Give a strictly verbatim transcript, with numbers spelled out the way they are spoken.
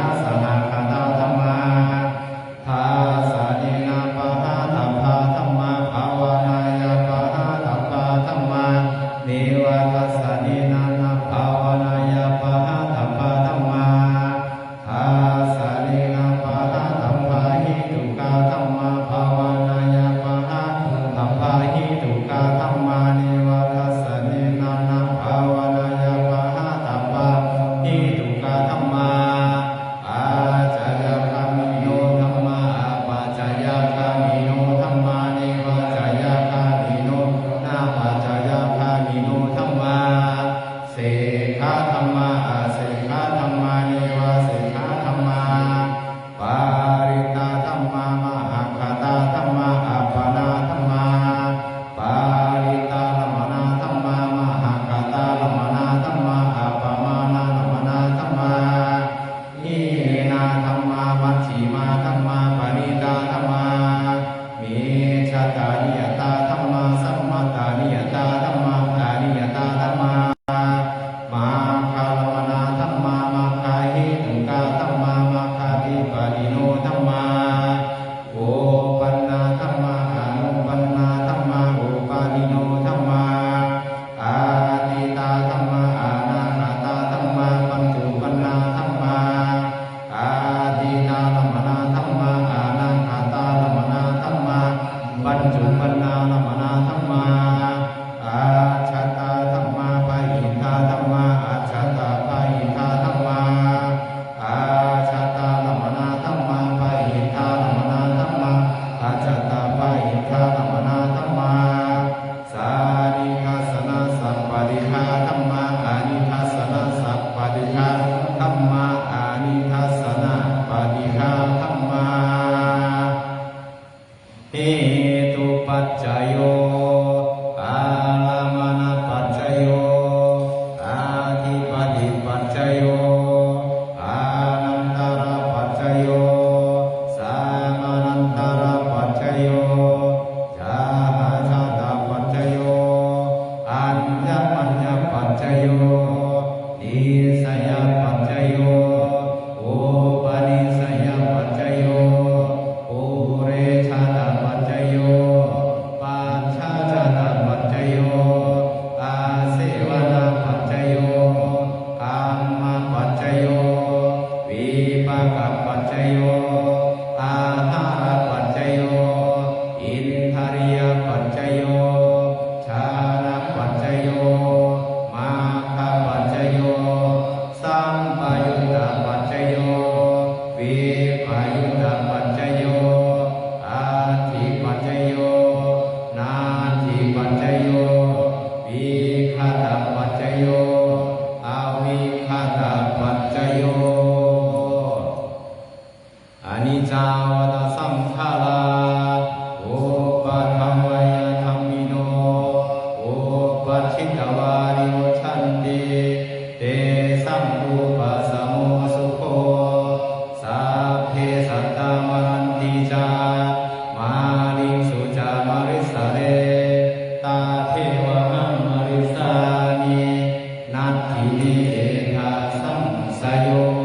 Dassanena sahagatā dhammā, dassanena pahātabbā dhammā, bhāvanāya pahātabbā dhammā, neva dassanena na bhāvanāya pahātabbā dhammā. Dassanena pahātabbahetukā dhammā, bhāvanāya pahātabbahetukā dhammā, neva dassanena na bhāvanāya pahātabbahetukā dhammā. Ācayagāmino dhammā, apacayagāmino dhammā, nevaccayagāmino nāpaccayagāmino dhammā. Sekkhā dhammā, asekkhā dhammā, nevasekkhā dhammā. Parittā dhammā, mahaggatā dhammā, appamāṇā dhammā. Parittārammaṇā dhammā, mahaggatārammaṇā dhammā, appamāṇārammaṇā dhammā. Hīnā dhammā, majjhimā dhammā, paṇītā dhammā. Micchattaniyatā dhammā, sammattaniyatā dhammā, aniyatā dhammā. Maggārammaṇā dhammā, maggahetukā dhammā, maggādhipatino dhammā. Uppannā dhammā, anuppannā dhammā, uppādino dhammā. Atītā dhammā, anāgatā dhammā, paccuppannā dhammā. Atītārammaṇā dhammā, anāgatārammaṇā dhammā, paccuppannārammaṇā dhammā. Ajjhattā dhammā, bahiddhā dhammā, ajjhattabahiddhā dhammā. Ajjhattārammaṇā dhammā, bahiddhārammaṇā dhammā, ajjhattabahiddhārammaṇā dhammā. Sanidassanasappaṭighā dhammā, anidassanasappaṭighā dhammā, anidassanāppaṭighā dhammā. Hetupaccayo, ārammaṇapaccayo, adhipatipaccayo, anantarapaccayo, samanantarapaccayo, sahajātapaccayo, aññamaññapaccayo, nissayapaccayo, upanissayapaccayo, purejātapaccayo, pacchājātapaccayo, āsevanapaccayo, kammapaccayo, vipākapaccayo, āhārapaccayo, indriyapaccayo, jhānapaccayo, maggapaccayo, sampayuttapaccayo, vippayuttapaccayo, atthipaccayo, natthipaccayo, vigatapaccayo, avigatapaccayo. Aniccā vata saṅkhārā, uppādavayadhammino, uppajjitvā nirujjhanti, tesaṃ vūpasamo sukho. Sabbe sattā maranti ca,